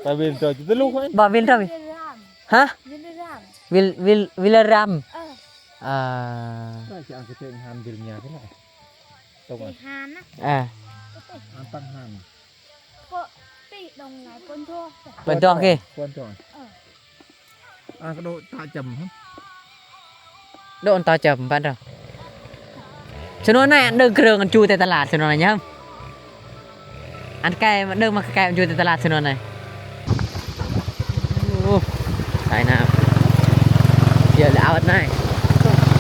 Pai Vin to, kita lu kan? Ba Vin to. Vin Ram. Hah? Vin Ram. Vil, Vil, Vila Ram. Eh. Ah. Nah, si angkat yang han Vilnya kan? Tau kan? Han. Ah. Antang han. Kok pi dong lai pun to. Pun to ke? Pun to. Eh. ອາ ກະໂດດຕາຈຳ ໂດນຕາຈຳ ບ້ານເຮົາ. ຊະນວນໃນອັນເດີງເຄີງ ອັນຈູແຕ່ຕະຫຼາດ ຊະນວນໃນຍາມ ອັນໄກ ເດີງມາໄກ ອັນຈູແຕ່ຕະຫຼາດ ຊະນວນໃນ. ໂອ້ ສາຍນ້ຳ ເສຍແລ້ວອັນໃນ.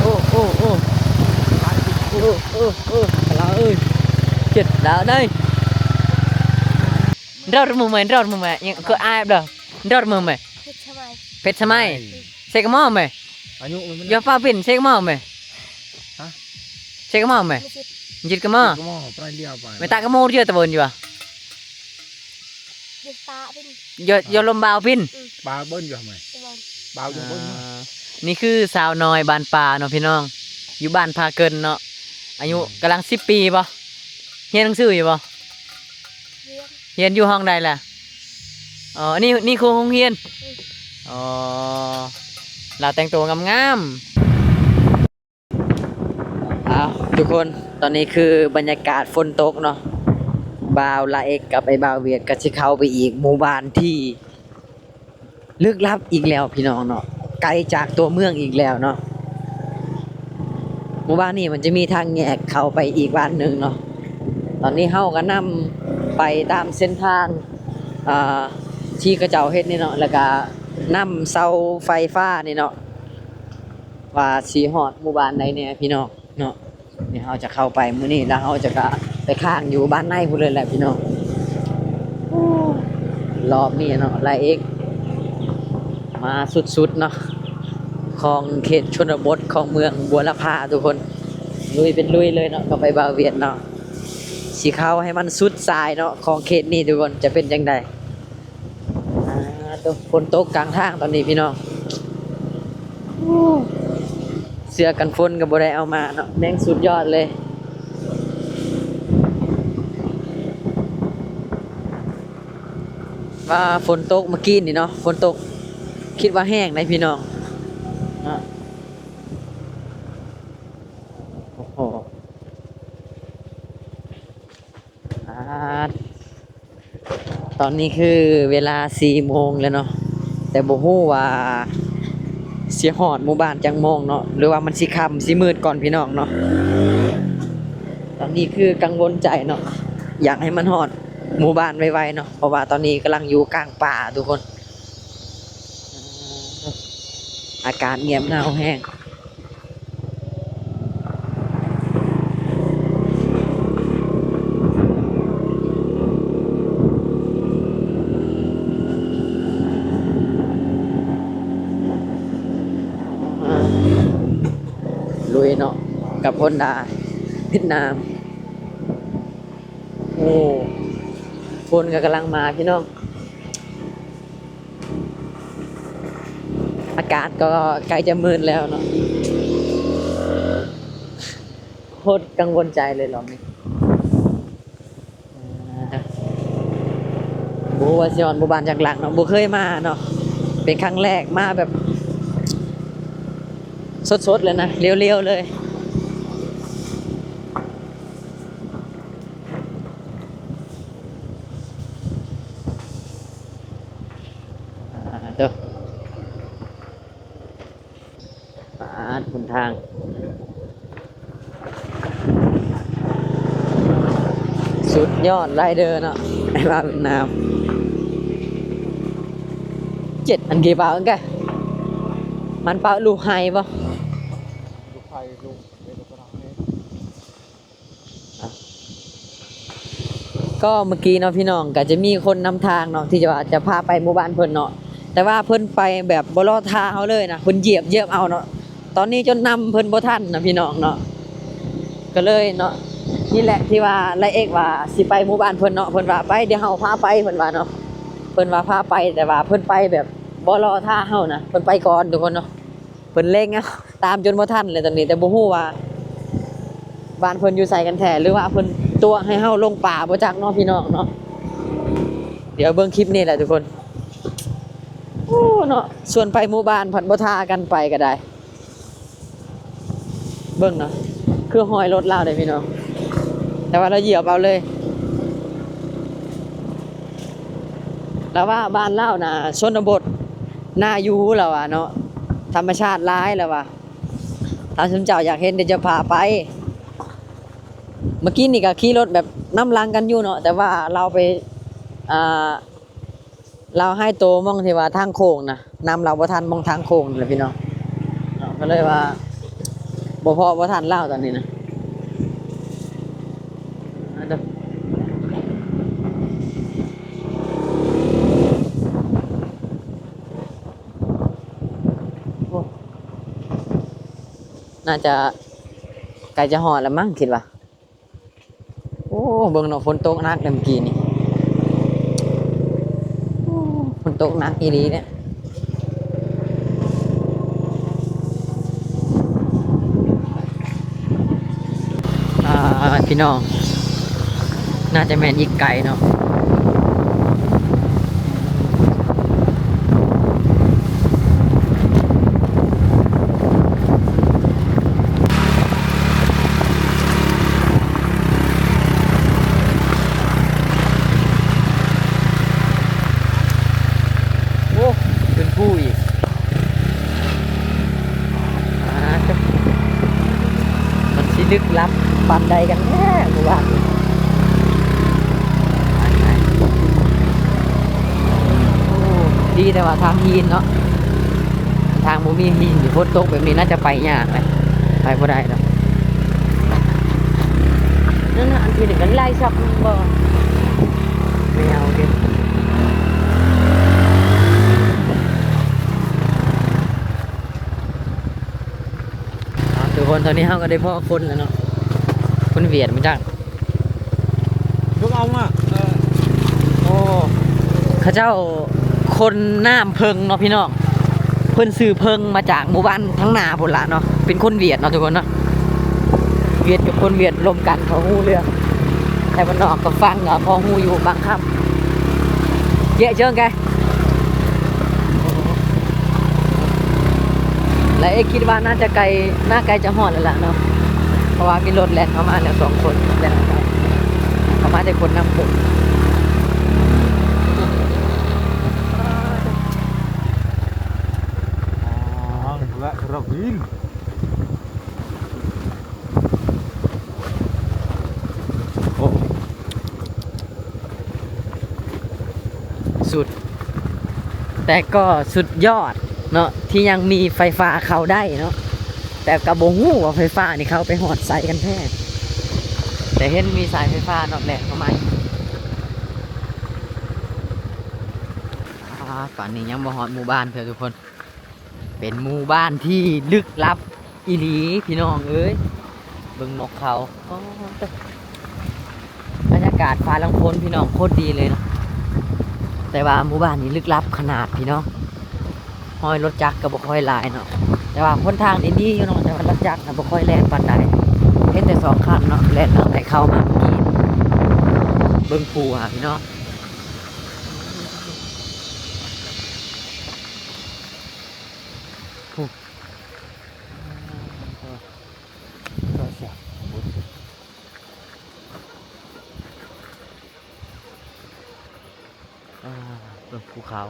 ໂອ້ ໂອ້ ໂອ້ ໂອ້ ໂອ້ ໂອ້ ລາວເອີຍ ເຈັດລາວໄດ. ເຮົາມາແມ່ ເຮົາມາແມ່ ຍັງກໍອາຍບໍ່ ເຮົາມາແມ່. ເພັດສະໄໝ ເພັດສະໄໝ ເຊກະມໍແມ່. ອາຍຸມັນ ຢາປາປິນ ເຊກະມໍແມ່. ຮະ ເຊກະມໍແມ່. ຈິດກະມໍ ແມ່ຕາກະໂມເຈີຕະເວີນຢູ່ຫວາ? ຢາ ຢາລົມບາວປິນ ບາວເບິ່ນຢູ່ແມ່ ບາວຢູ່ເບິ່ນ. ນີ້ຄືສາວນ້ອຍບ້ານປ່າເນາະພີ່ນ້ອງ ຢູ່ບ້ານພາເກີນເນາະ. ອາຍຸກຳລັງສິບປີບໍ່? ຮຽນໜັງສືຢູ່ບໍ່? ຮຽນ ຮຽນຢູ່ຫ້ອງໃດລະ? ອໍ ນີ້ ນີ້ຄູໂຮງຮຽນ. ອໍ ລາວແຕ່ງໂຕງາມໆ. ອ້າວ ທຸກຄົນ ຕອນນີ້ຄືບັນຍາກາດຝົນຕົກເນາະ. ບ່າວລາເອັກກັບໄອ້ບ່າວຫວຽດກໍຊິເຂົ້າໄປອີກໝູ່ບ້ານທີ່ ລຶກລັບອີກແລ້ວພີ່ນ້ອງເນາະ ໄກຈາກຕົວເມືອງອີກແລ້ວເນາະ. ໝູ່ບ້ານນີ້ມັນຈະມີທາງແຍກເຂົ້າໄປອີກບ້ານໜຶ່ງເນາະ. ຕອນນີ້ເຮົາກໍນຳໄປຕາມເສັ້ນທາງ ອ່າ ທີ່ເຂົາເຈົ້າເຮັດນີ້ເນາະ ແລ້ວກໍນຳເສົາໄຟຟ້ານີ້ເນາະ ວ່າຊິຮອດໝູ່ບ້ານໃດແດ່ພີ່ນ້ອງເນາະ. ນີ້ເຮົາຈະເຂົ້າໄປມື້ນີ້ ແລ້ວເຮົາຈະກະໄປຄ້າງຢູ່ບ້ານໃນພຸ້ນເລີຍແຫຼະພີ່ນ້ອງ. ໂອ້ ລອບນີ້ເນາະ ລາເອັກມາສຸດໆເນາະ ຂອງເຂດຊົນນະບົດຂອງເມືອງບົວລະພາທຸກຄົນ. ລຸຍເປັນລຸຍເລີຍເນາະ ກັບໄອ້ບ່າວຫວຽດເນາະ ຊິເຂົ້າໃຫ້ມັນສຸດສາຍເນາະ ຂອງເຂດນີ້ທຸກຄົນ ຈະເປັນຈັ່ງໃດ. ອ່າ ໂຕ ຝົນຕົກກາງທາງຕອນນີ້ພີ່ນ້ອງ. ໂອ້ ເສື້ອກັນຝົນກໍບໍ່ໄດ້ເອົາມາເນາະ ແມ່ງສຸດຍອດເລີຍ. ວ່າຝົນຕົກເມື່ອກີ້ນີ້ເນາະ ຝົນຕົກ ຄິດວ່າແຫ້ງໃດພີ່ນ້ອງເນາະ. ໂອ້ໂຫ ອາ ຕອນນີ້ຄືເວລາສີ່ໂມງແລ້ວເນາະ ແຕ່ບໍ່ຮູ້ວ່າຊິຮອດໝູ່ບ້ານຈັກໂມງເນາະ ຫຼືວ່າມັນຊິຄ່ຳຊິມືດກ່ອນພີ່ນ້ອງເນາະ. ຕອນນີ້ຄືກັງວົນໃຈເນາະ ຢາກໃຫ້ມັນຮອດໝູ່ບ້ານໄວໆເນາະ ເພາະວ່າຕອນນີ້ກຳລັງຢູ່ກາງປ່າທຸກຄົນ. ອາ ອາກາດງຽບເຫງົາແຮງ. ລຸຍເນາະ ກັບຮອນດາຫວຽດນາມ. ໂອ້ ຝົນກໍກຳລັງມາພີ່ນ້ອງ. ອາກາດກໍໃກ້ຈະມືດແລ້ວເນາະ ໂຄດກັງວົນໃຈເລີຍລອບນີ້. ບໍ່ຮູ້ວ່າຊິຮອດໝູ່ບ້ານຈັກຫຼັງເນາະ ບໍ່ເຄີຍມາເນາະ ເປັນຄັ້ງແລກມາແບບສົດໆເລີຍນະ ລຽວໆເລີຍ. ອາ ໂຕ ປາດ ຫົນທາງ ສຸດຍອດໄລເດີເນາະ ໄອ້ບ່າວຫວຽດນາມ. ເຈັດອັນກີ່ບ່າວເອີງກະ ມັນປາລູໄຮບໍ່? ລູໄຮ ລູ ເອີ ລູກກະນາງເອີ. ກໍເມື່ອກີ້ເນາະພີ່ນ້ອງ ກໍຈະມີຄົນນຳທາງເນາະ ທີ່ຈະວ່າຈະພາໄປໝູ່ບ້ານເພິ່ນເນາະ ແຕ່ວ່າເພິ່ນໄປແບບບໍ່ລໍຖ້າເຮົາເລີຍນະ ເພິ່ນຢຽບ ຢຽບເອົາເນາະ. ຕອນນີ້ຈົນນຳເພິ່ນບໍ່ທັນນະພີ່ນ້ອງເນາະ ກໍເລີຍເນາະ ນີ້ແຫຼະທີ່ວ່າລາເອັກວ່າຊິໄປໝູ່ບ້ານເພິ່ນເນາະ ເພິ່ນວ່າໄປ ດຽວເຮົາພາໄປ ເພິ່ນວ່າເນາະ ເພິ່ນວ່າພາໄປ ແຕ່ວ່າເພິ່ນໄປແບບບໍ່ລໍຖ້າເຮົານະ ເພິ່ນໄປກ່ອນທຸກຄົນເນາະ. ເພິ່ນເລັງເອົາຕາມຈົນບໍ່ທັນເລີຍຕອນນີ້ ແຕ່ບໍ່ຮູ້ວ່າບ້ານເພິ່ນຢູ່ໃສກັນແທ້ ຫຼືວ່າເພິ່ນຕົວະໃຫ້ເຮົາລົງປ່າບໍ່ຈັກເນາະພີ່ນ້ອງເນາະ. ດຽວເບິ່ງຄລິບນີ້ແຫຼະທຸກຄົນ ໂອ້ເນາະ ຊວນໄປໝູ່ບ້ານພັດບໍ່ຖ້າກັນໄປກໍໄດ້. ເບິ່ງເນາະ ຄືຮອຍລົດລາວເດ້ພີ່ນ້ອງ ແຕ່ວ່າລາວຢຽບເອົາເລີຍ. ລາວວ່າບ້ານລາວນະຊົນນະບົດ ໜ້າຢູ່ລາວວ່າເນາະ ທຳມະຊາດຫຼາຍລາວວ່າ. ຖ້າຊຸມເຈົ້າຢາກເຫັນ ດຽວຈະພາໄປ. ເມື່ອກີ້ນີ້ກໍຂີ່ລົດແບບນຳຫຼັງກັນຢູ່ເນາະ ແຕ່ວ່າລາວໄປ ອ່າ ລາວຫາຍໂຕໝ່ອງທີ່ວ່າທາງໂຄ້ງນະ ນຳລາວບໍ່ທັນໝ່ອງທາງໂຄ້ງນີ້ແຫຼະພີ່ນ້ອງ ກໍເລີຍວ່າບໍ່ພໍ້ ບໍ່ທັນລາວຕອນນີ້ນະ. ໂອ້ ໜ້າຈະໃກ້ຈະຮອດແລ້ວມັ້ງ ຄິດວ່າ. ໂອ້ ເບິ່ງເນາະ ຝົນຕົກໜັກເດ້ມື້ກີ້ນີ້ ໂອ້ ຝົນຕົກໜັກອີ່ຫຼີເດ້. ອ່າ ພີ່ນ້ອງ ໜ້າຈະແມ່ນອີກໄກເນາະ. ໂອ້ ຂຶ້ນພູອີກ. ອ່າ ມັນຊິລຶກລັບປານໃດກັນແທ້ໝູ່ບ້ານນີ້. ໂອ້ ດີແຕ່ວ່າທາງຫີນເນາະ ທາງບໍ່ມີຫີນ. ຝົນຕົກແບບນີ້ໜ້າຈະໄປຍາກນະ ໄປບໍ່ໄດ້ດອກ. ນັ້ນນະ ອັນທີໜຶ່ງກໍໄລ່ຊັບມັນບໍ່ ແມວເດ້. ທຸກຄົນ ຕອນນີ້ເຮົາກໍໄດ້ພໍ້ຄົນແລ້ວເນາະ ຄົນຫວຽດມາຈາກ ເບິ່ງເອົາມາ ເອີ ໂອ້ ເຂົາເຈົ້າຂົນນ້ຳເຜິ້ງເນາະພີ່ນ້ອງ ເພິ່ນຊື້ເຜິ້ງມາຈາກໝູ່ບ້ານທາງໜ້າພຸ້ນລະເນາະ ເປັນຄົນຫວຽດເນາະທຸກຄົນເນາະ ຫວຽດກັບຄົນຫວຽດລົມກັນ ເຂົາຮູ້ເລື່ອງ ໄທບ້ານນອກກໍຟັງກໍພໍຮູ້ຢູ່ບາງຄຳ. ເຈະເຈີງແກ ແລະ ເອຄິດວ່າໜ້າຈະໃກ້ ໜ້າໃກ້ຈະຮອດແລ້ວລະເນາະ ເພາະວ່າມີລົດແລ່ນເຂົ້າມາແລ້ວສອງຄົນ ແລ່ນເຂົ້າມາ ເຂົ້າມາແຕ່ຄົນນຳຄົນ. ອ່າ ລະລະວິນ ໂອ້ ສຸດ ແຕ່ກໍສຸດຍອດເນາະ ທີ່ຍັງມີໄຟຟ້າເຂົ້າໄດ້ເນາະ ແຕ່ກໍບໍ່ຮູ້ວ່າໄຟຟ້ານີ້ເຂົ້າໄປຮອດໃສກັນແທ້ ແຕ່ເຫັນມີສາຍໄຟຟ້າເນາະ ແລ່ນເຂົ້າມາ. ອ່າ ຕອນນີ້ຍັງບໍ່ຮອດໝູ່ບ້ານເທື່ອທຸກຄົນ. ເປັນໝູ່ບ້ານທີ່ລຶກລັບອີ່ຫຼີພີ່ນ້ອງເອີຍ ເບິ່ງນົກເຂົາ ອໍ ບັນຍາກາດຟ້າຫຼັງຝົນພີ່ນ້ອງ ໂຄດດີເລີຍເນາະ ແຕ່ວ່າໝູ່ບ້ານນີ້ລຶກລັບຂະໜາດພີ່ນ້ອງ ຮອຍລົດຈັກກໍບໍ່ຄ່ອຍຫຼາຍເນາະ ແຕ່ວ່າຫົນທາງນີ້ດີຢູ່ເນາະ ແຕ່ວ່າລົດຈັກນະບໍ່ຄ່ອຍແລ່ນປານໃດ ເຫັນແຕ່ສອງຄັນເນາະ ແລ່ນຕັ້ງແຕ່ເຂົ້າມາເມື່ອກີ້ ເບິ່ງພູຫາພີ່ນ້ອງ. ອ່າ ເບິ່ງພູເຂົາ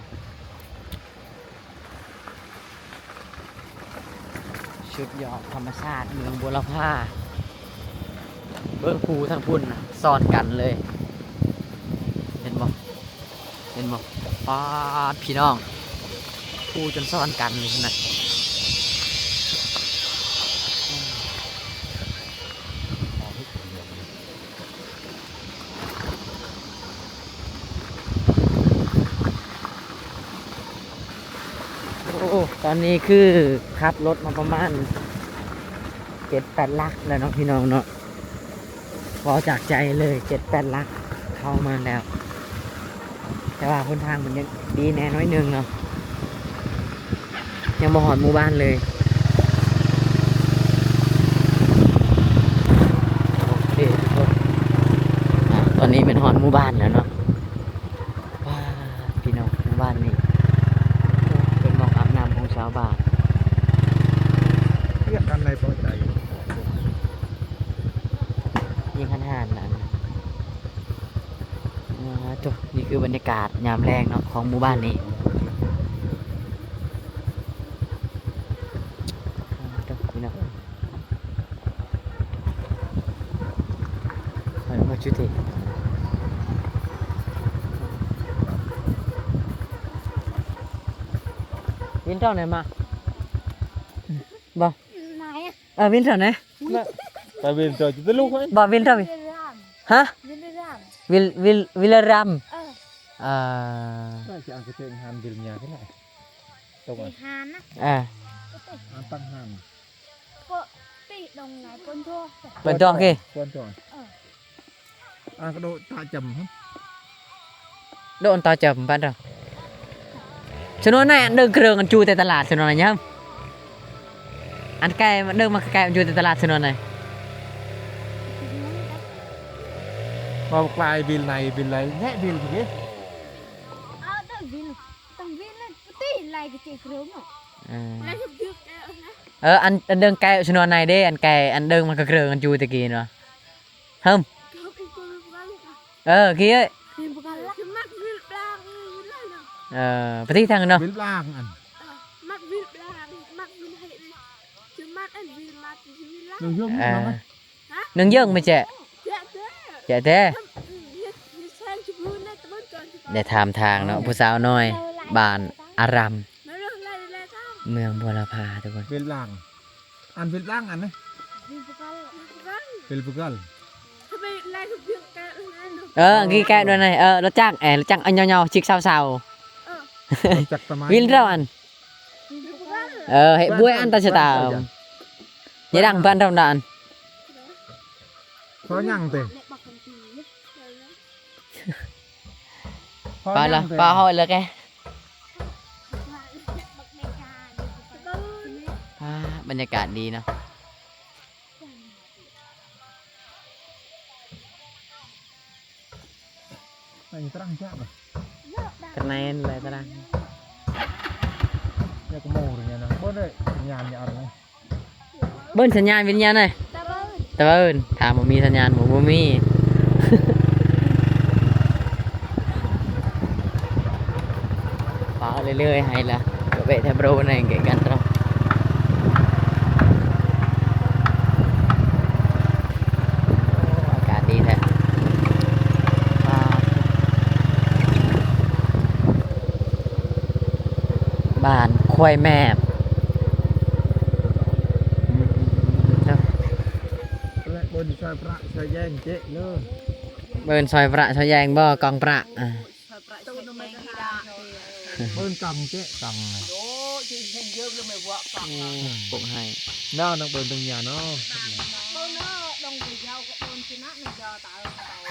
ສຸດຍອດທຳມະຊາດເມືອງບົວລະພາ ເບິ່ງພູທາງພຸ້ນນະ ຊ້ອນກັນເລີຍ ເຫັນບໍ່? ເຫັນບໍ່? ປາດ ພີ່ນ້ອງ ພູຈົນຊ້ອນກັນນີ້ນະ ໂອ້ ຕອນນີ້ຄືຂັບລົດມາປະມານເຈັດແປດຫຼັກແລ້ວເນາະ ພີ່ນ້ອງເນາະ. ເວົ້າຈາກໃຈເລີຍ ເຈັດແປດຫຼັກເຂົ້າມາແລ້ວ ແຕ່ວ່າຫົນທາງມັນຍັງດີແດ່ໜ້ອຍໜຶ່ງເນາະ ຍັງບໍ່ຮອດໝູ່ບ້ານເລີຍ. ໂອເຄທຸກຄົນ ອ່າ ຕອນນີ້ແມ່ນຮອດໝູ່ບ້ານແລ້ວເນາະ. ວ້າ ພີ່ນ້ອງ ໝູ່ບ້ານນີ້ ບັນຍາກາດຍາມແລງເນາະ ຂອງໝູ່ບ້ານນີ້ ພີ່ນ້ອງ. ເອີ ມາຈຸຕິ ວິນເທົ່າໃດມາ ບໍ່? ເອີ ວິນເທົ່າໃດ? ໄປວິນເທົ່າ ຈະໄປລຸກໄວ້ ບໍ່? ວິນເທົ່າ ວິລະຣາມ ຮະ? ວິລະຣາມ ວິລ ວິລ ວິລະຣາມ ເອີ ອ່າ ຈະເອົາກະເທິງຫານວິລຍາກໍໄດ້ ຕົງ ຫານນະ ເອີ ຫານຕັ້ງຫານ ກໍຕິດອງໄລ ເປີນໂທ ເປີນໂທ ໂອເຄ ເປີນໂທ ເອີ ອາ ກະໂດດຕາຈຳ ໂດດຕາຈຳ ບ້ານເຮົາ ຊະນວນໃນອັນເດີງເຄື່ອງອັນຈູແຕ່ຕະຫຼາດ ຊະນວນໃນຍາມ ອັນໄກ ເດີງມາໄກ ອັນຈູແຕ່ຕະຫຼາດ ຊະນວນໃນ ເວົ້າກາຍບິນໃນ ບິນໄລ ແນະບິນເດ້ ເອົາເດີງບິນ ຕ້ອງບິນແລ້ວ ຕິໄລກະຈິເຄື່ອງເນາະ ເອີ ເອີ ອັນ ອັນເດີງໄກ ຊະນວນໃນເດ້ ອັນໄກ ອັນເດີງມັນກະເກີງ ອັນຈູຕະກີ້ເນາະ ເຮີ້ມ ເອີ ກີ້ເອີຍ ເອີ ປະຕິທາງເນາະ ເອີ ໜຶ່ງເຢິງແມ່ແຈະ ແຈະແທ້ ໄດ້ຖາມທາງເນາະ ຜູ້ສາວນ້ອຍ ບ້ານອາຣາມ ເມືອງບົວລະພາ ທຸກຄົນ ເວລາງ ອັນເວລາງອັນນະ ເວລາງ ເອີ ກີ້ແກະດ້ວຍນະ ເອີ ລົດຈັກ ເອີ ລົດຈັກອັນຍາວໆ ຊິກເຊົາໆ ເອີ ຈັກຕະມາຍ ວິນເທົ່າອັນ ເອີ ເຮັດບວຍອັນຕາສະຕາ ຍາດັງປານດຳດານ ເຂົາຍັງເຕ ໄປລະ ໄປເຮົາເລີຍແກ ອ່າ ບັນຍາກາດດີເນາະ ໄປຕະລັງຈັກ ກະແນນແລະຕະລັງ ຢາກໂມເລີຍນະ ບໍ່ໄດ້ສັນຍານຍາມນະ ເບິ່ງສັນຍານວິນຍານໜ່ອຍ ຕະເວີນ ຕະເວີນ ຖ້າບໍ່ມີສັນຍານ ບໍ່ ບໍ່ມີ ປາເລື້ອຍໆ ໃຫ້ລະ ກະແວະແຖວໂບຣນໃນເກະກັນຕະຫຼອດ ອາກາດດີແທ້ ປາ ບ້ານຄວາຍແມບ ເບິ່ງຊອຍພະຊອຍແຍງເຈເລີ ເບິ່ງຊອຍພະຊອຍແຍງບໍ່ ກອງພະ ອາ ເບິ່ງກອງເຈ ກອງ ໂອ້ ປົກໃຫ້ ນາວນັກເບິ່ງເປັນຍາເນາະ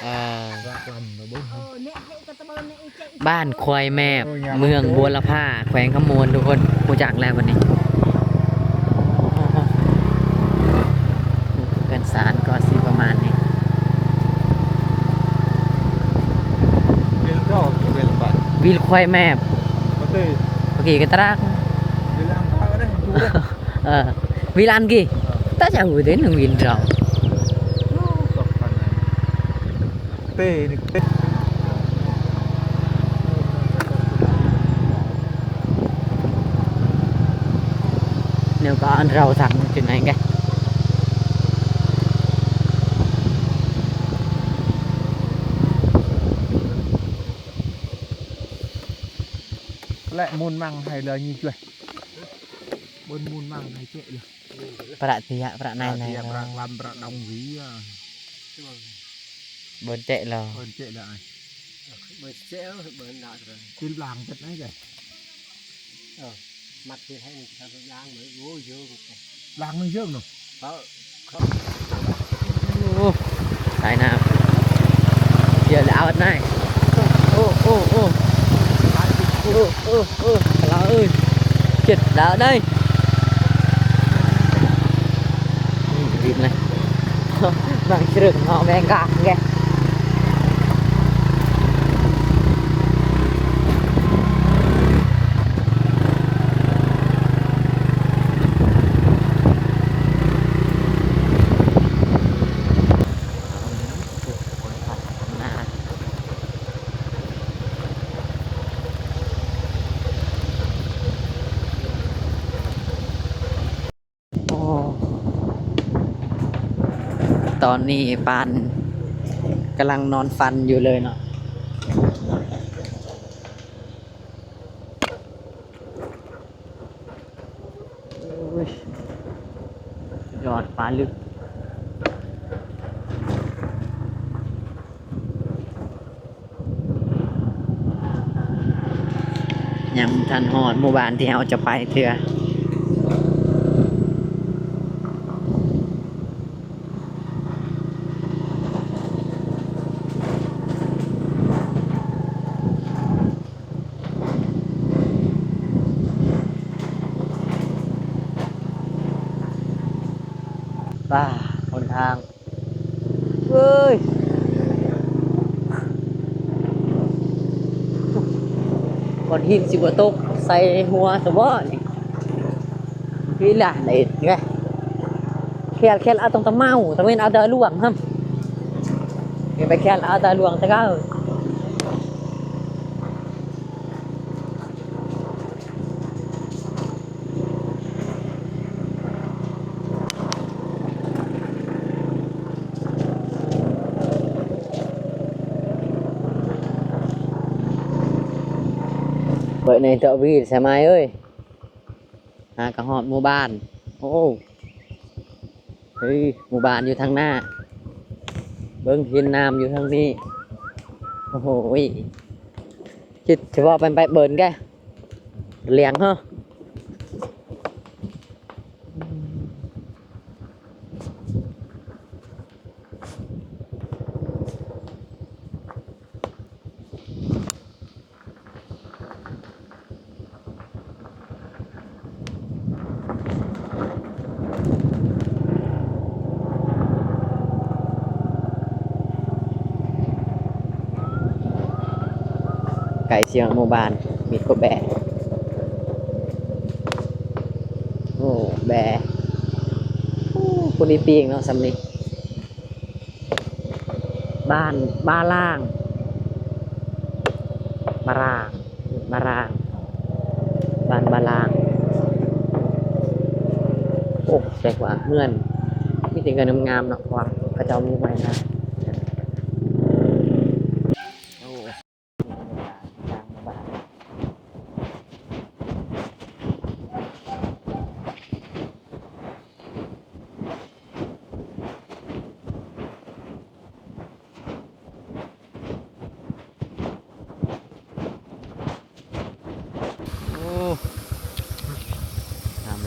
ເອີ ບ້ານຄວາຍແມບ ເມືອງບົວລະພາ ແຂວງຄຳມ່ວນ ທຸກຄົນ ຮູ້ຈັກແລ້ວບັດນີ້ ເຮືອນຊານກໍຊິປະມານນີ້ ວິນຄວາຍແມບ ໂອເຄ ກະຕະລາກ ເອີ ວິນອັນກີ້ ຕາຈະຮູ້ເດ້ ໜຶ່ງວິນເຈົ້າ ເຕ ແນວການເຮົາທາງຈຸດໃດແກ ແລະ ມູນມັງໄຮເລີຍຍິງເລີຍ ບົນມູນມັງໄຮເຈເລີຍ ປະຕິຍະ ປະນາຍ ປະຕິຍະ ນາຍ ປະລຳ ປະດົງວີ ເບິ່ງເຈເລີຍ ເບິ່ງເຈເລີຍ ເບິ່ງເຈເລີຍ ເບິ່ງດາວເລີຍ ກິນບລາງເປັດໄດ້ເລີຍ ເອີ ມັດເຮັດໃຫ້ມັນທຳບລາງເລີຍ ໂອ້ ເຢີະ ບລາງມັນເຢີະເນາະ ເຂົາ ເຂົາ ໂອ້ ສາຍນ້ຳ ເຢີະແລ້ວນາຍ ໂອ້ ໂອ້ ໂອ້ ໂອ້ ໂອ້ ໂອ້ ໂອ້ ລາວເອີຍ ເຈັດດາວໄດ໋ ນີ້ ດິບນະ ບັງເຊີງເນາະ ແມງກາແກ ນາ ຕອນນີ້ປານກຳລັງນອນຝັນຢູ່ເລີຍເນາະ. ໂອ້ຍ ຍອດ ປ່າລຶກ. ຍັງບໍ່ທັນຮອດໝູ່ບ້ານທີ່ເຮົາຈະໄປເທື່ອ. ປ້າ ຫົນທາງ ເອີຍ ກ້ອນຫີນຊິບໍ່ຕົກໃສ່ຫົວຊະບໍ່ນີ້? ຄືລະໄດ້ເຮັດໄງ ແຄວ ແຄວເອົາຕັ້ງແຕ່ເມົາ ຕະເວັນເອົາແຕ່ຫຼວງຫັ້ນ ໄປແຄວເອົາແຕ່ຫຼວງແຕ່ເກົ່າ. ເປີດໃນເທາະວີດສະໄໝເອີຍ. ຫາກະຮອດໝູ່ບ້ານ. ໂອ້ ເຮີ້ຍ ໝູ່ບ້ານຢູ່ທາງໜ້າ ເບິ່ງ ເຫັນນ້ຳຢູ່ທາງນີ້. ໂອ້ໂຫ ຄິດສະເພາະໄປ ໄປເບິ່ງແກ ຫຼຽງເຮີ. ໃກ້ຊິຮອດໝູ່ບ້ານ ມີກົບແບ້. ໂອ້ ແບ້ ໂອ້ ຜູ້ນີ້ປີກເນາະ ສ່ຳນີ້. ບ້ານບາລາງ ບາລາງ ບາລາງ ບ້ານບາລາງ. ໂອ້ ແຕ່ວ່າເຮືອນ ມີແຕ່ເຮືອນງາມໆເນາະ ເພາະວ່າເຂົາເຈົ້າມີໄມ້ນາ. ໂອ້. ໂອ້ ງາມ.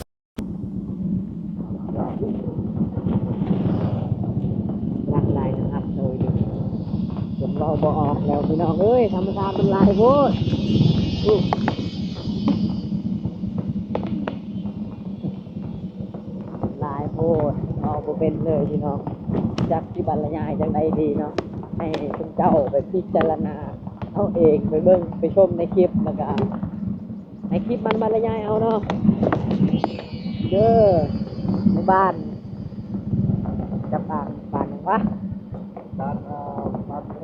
ຫຼັກຫຼາຍນະຄັບ ໂດຍ ຈົນເວົ້າບໍ່ອອກແລ້ວພີ່ນ້ອງເອີຍ ທຳມະຊາດມັນຫຼາຍໂພດ ຫຼາຍໂພດ ເວົ້າບໍ່ເປັນເລີຍພີ່ນ້ອງ ຈັກຊິບັນລະຍາຍຈັ່ງໃດດີເນາະ ໃຫ້ເພິ່ນເຈົ້າໄປພິຈາລະນາເອົາເອງ ໄປເບິ່ງໄປຊົມໃນຄລິບ ແລ້ວກະ ໃນຄລິບມັນບັນລະຍາຍເອົາເນາະ ເດີ ໝູ່ບ້ານ ຈຳປາ ບ້ານຫຍັງວະ? ບ້ານ ເອີ ບ້ານໂພ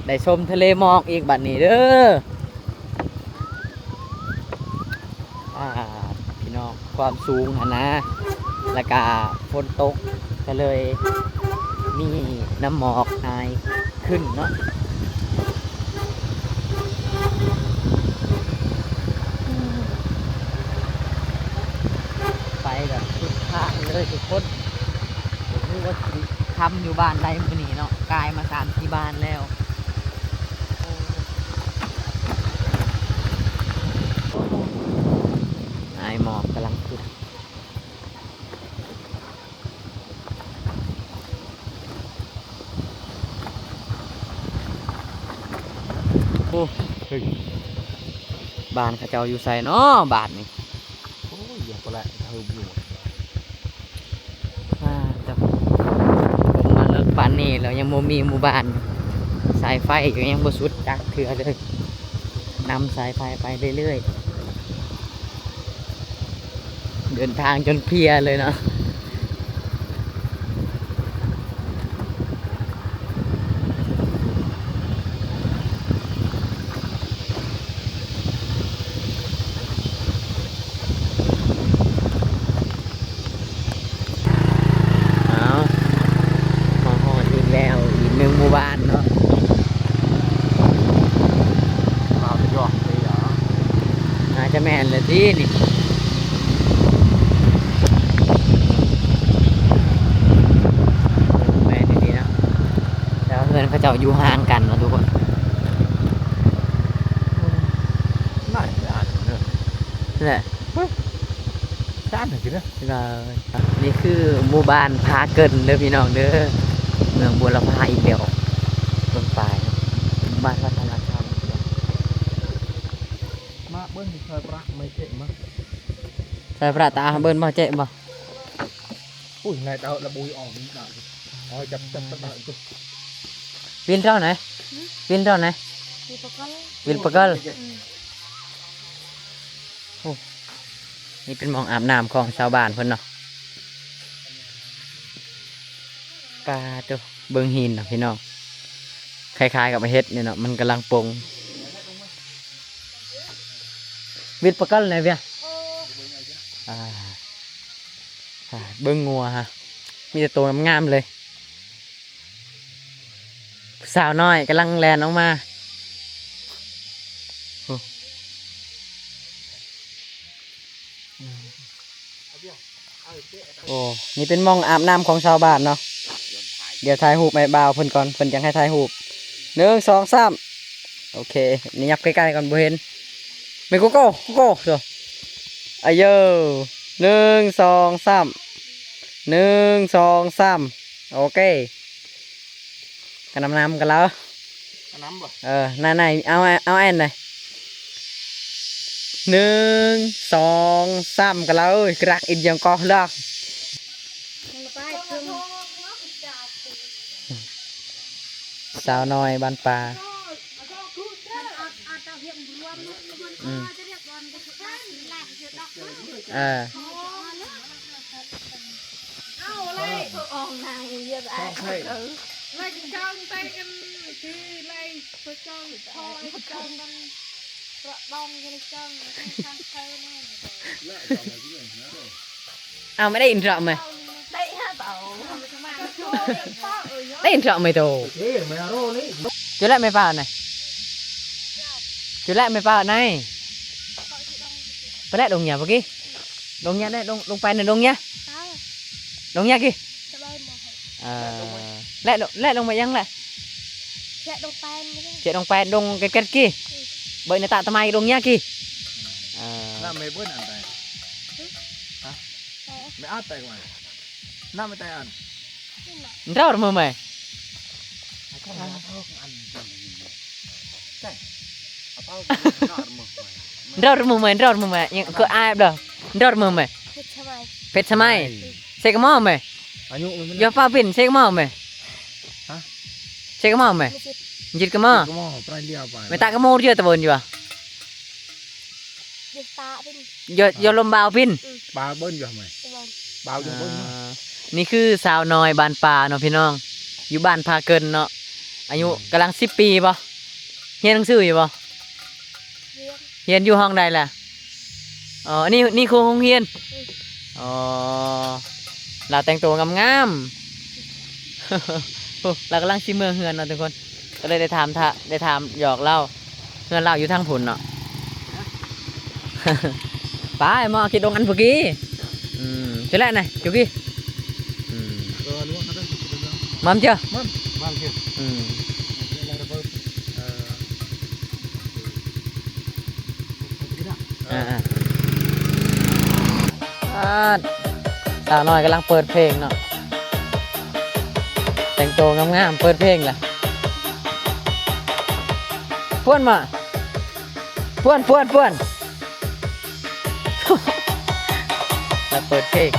ໄດ້ຊົມທະເລໝອກອີກບັດນີ້ເດີ. ອ່າ ພີ່ນ້ອງ ຄວາມສູງຫັ້ນນະ ແລ້ວກະຝົນຕົກ ກະເລີຍມີນ້ຳໝອກຫາຍຂຶ້ນເນາະ. ໄປແບບສຸດທາງເລີຍທຸກຄົນ ບໍ່ຮູ້ວ່າຊິຄ່ຳຢູ່ບ້ານໃດມື້ນີ້ເນາະ ກາຍມາສາມສີ່ບ້ານແລ້ວ. ອ້າຍໝອກກຳລັງຂຶ້ນ ໂອ້ ເຮີ້ຍ ບ້ານເຂົາເຈົ້າຢູ່ໃສເນາະບາດນີ້? ໂອ້ຍ ຢູ່ພຸ້ນແຫຼະ ເທິງຢູ່. ອ່າ ຕົກລົງມາເລິກປານນີ້ແລ້ວ ຍັງບໍ່ມີໝູ່ບ້ານ ສາຍໄຟກໍຍັງບໍ່ສຸດຈັກເທື່ອເລີຍ ນຳສາຍໄຟໄປເລື້ອຍໆ ເດີນທາງຈົນເພຍເລີຍເນາະ. ນີ້ ນີ້ ແມ່ນອີ່ຫຼີເນາະ ແຕ່ວ່າເຮືອນເຂົາເຈົ້າຢູ່ຫ່າງກັນເນາະທຸກຄົນ. ນັ້ນແຫຼະ ຊານຈັ່ງຊີ້ນະ. ນີ້ຄືໝູ່ບ້ານພາເກີນເດີພີ່ນ້ອງເດີ ເມືອງບົວລະພາອີກແລ້ວ ເບິ່ງປ້າຍເນາະ ໝູ່ບ້ານວັດທະນະທຳ. ມາເບິ່ງຊອຍພຣະໄມ້ເຈັ້ມາ ຊອຍພຣະຕາເບິ່ງບໍ່ເຈັ້ມາ. ອຸ້ຍ ນາຍເຕົາລະບຸຍອອກນີ້ນະ ໂອ້ຍ ຈັບ ຈັບ ຈັບ ຈັບ. ວິນເທົ່າໃດ? ຫື? ວິນເທົ່າໃດ? ວິນປະກອນ ວິນປະກອນ. ອືມ ໂອ້ ນີ້ເປັນໝ່ອງອາບນ້ຳຂອງຊາວບ້ານເພິ່ນເນາະ. ປາໂຕ ເບິ່ງຫີນນະພີ່ນ້ອງ ຄ້າຍໆກັບເຫັດນີ້ເນາະ ມັນກຳລັງປົ່ງ. ວິດປະກອນແດ່ເວຍ ອ່າ ອ່າ ເບິ່ງງົວຮະ ມີແຕ່ໂຕງາມໆເລີຍ. ສາວນ້ອຍກຳລັງແລ່ນອອກມາ. ໂອ້ ນີ້ເປັນໝ່ອງອາບນ້ຳຂອງຊາວບ້ານເນາະ. ດຽວຖ່າຍຮູບໃຫ້ບ່າວເພິ່ນກ່ອນ ເພິ່ນຈັ່ງໃຫ້ຖ່າຍຮູບ. ໜຶ່ງ ສອງ ສາມ ໂອເຄ. ນີ້ຫຍັບໃກ້ໆກ່ອນ ບໍ່ເຫັນ. ແມ່ນ ໂກໂກ້ ໂກໂກ້ ໂຕ ອາເຢີ. ໜຶ່ງ ສອງ ສາມ ໜຶ່ງ ສອງ ສາມ ໂອເຄ. ກະນຳນຳກັນແລ້ວ ກະນຳບໍ່? ເອີ ນາຍ ນາຍ ເອົາ ເອົາແອນນະ. ໜຶ່ງ ສອງ ສາມ ກະລະເອີຍ ກະລັກອິນຍັງກໍລະ. ສາວນ້ອຍບ້ານປ່າ. ອືມ ເອີ. ເອົາ ໄມ່ໄດ້ອິນເທາະເມຍ ໄດ້ອິນເທາະເມຍໂຕ. ຈຸແລະແມ່ປ້ານະ ຈຸແລະແມ່ປ້ານະ. ໄປແລະດົງຫຍ້າປະກີ້ ດົງຫຍ້າແດ່ ດົງ ລົງໄປໃນດົງຫຍ້າ ດົງຫຍ້າກີ້. ເອີ ແລະ ແລະລົງໄປຍັງແລະ ແລະລົງໄປ ແລະລົງໄປດົງແກັດໆກີ້. ອືມ ເບິ່ງໃນຕາຕະໄມດົງຫຍ້າກີ້. ເອີ ນ້ຳໄມ່ເບິ່ງອັນໃດ ຫຶ ຮະ ໄມ່ອາດໄປກ່ອນ ນ້ຳໄມ່ໄຕອັນ ເຮົາມາໃໝ່ ເຮົາມາໃໝ່ ເຮົາມາໃໝ່ ຍັງຄືອາຍເດີ ເຮົາມາໃໝ່ ເພັດສະໄໝ ເພັດສະໄໝ. ເຊກະໝໍ້ແມ ອາຍຸມັນ ຢ່າຟ້າວປິ່ນ ເຊກະໝໍ້ແມ ຮະ ເຊກະໝໍ້ແມ ຈິດກະໝໍ້ ແມ່ຕາກະໂມເທື່ອຕະເບິ່ນຢູ່ຫວາ ຢູ່ຕາພິນ ຢູ່ ຢູ່ລົມບາວພິນ ອືມ ບາວເບິ່ນຢູ່ແມ ບາວຢູ່ເບິ່ນ. ອ່າ ນີ້ຄືສາວນ້ອຍບ້ານປ່າເນາະພີ່ນ້ອງ ຢູ່ບ້ານພາເກີນເນາະ ອາຍຸ ອືມ ກຳລັງສິບປີບໍ່? ຮຽນໜັງສືຢູ່ບໍ່? ຮຽນ ຮຽນຢູ່ຫ້ອງໃດລະ? ອໍ ນີ້ ນີ້ຄືໂຮງຮຽນ ອືມ ອໍ ລາວແຕ່ງໂຕງາມໆ ໂອ້ ລາວກຳລັງຊິເມືອເຮືອນເນາະທຸກຄົນ ກໍເລີຍໄດ້ຖາມ ໄດ້ຖາມຫຍອກລາວ ເຮືອນລາວຢູ່ທາງພຸ້ນເນາະ ໄປມາເອົາຂີ້ດົງອັນພຸ້ນກີ້ ອືມ ຊິແລະນະຈຸກີ້ ອືມ ມາເຈີ ມາເຈີ ອືມ ອ່າ ອ່າ ອ່າ ສາວນ້ອຍກຳລັງເປີດເພງເນາະ ແຕ່ງໂຕງາມໆ ເປີດເພງລະ ພວນມາ ພວນ ພວນ ພວນ ລະເປີດເພງ.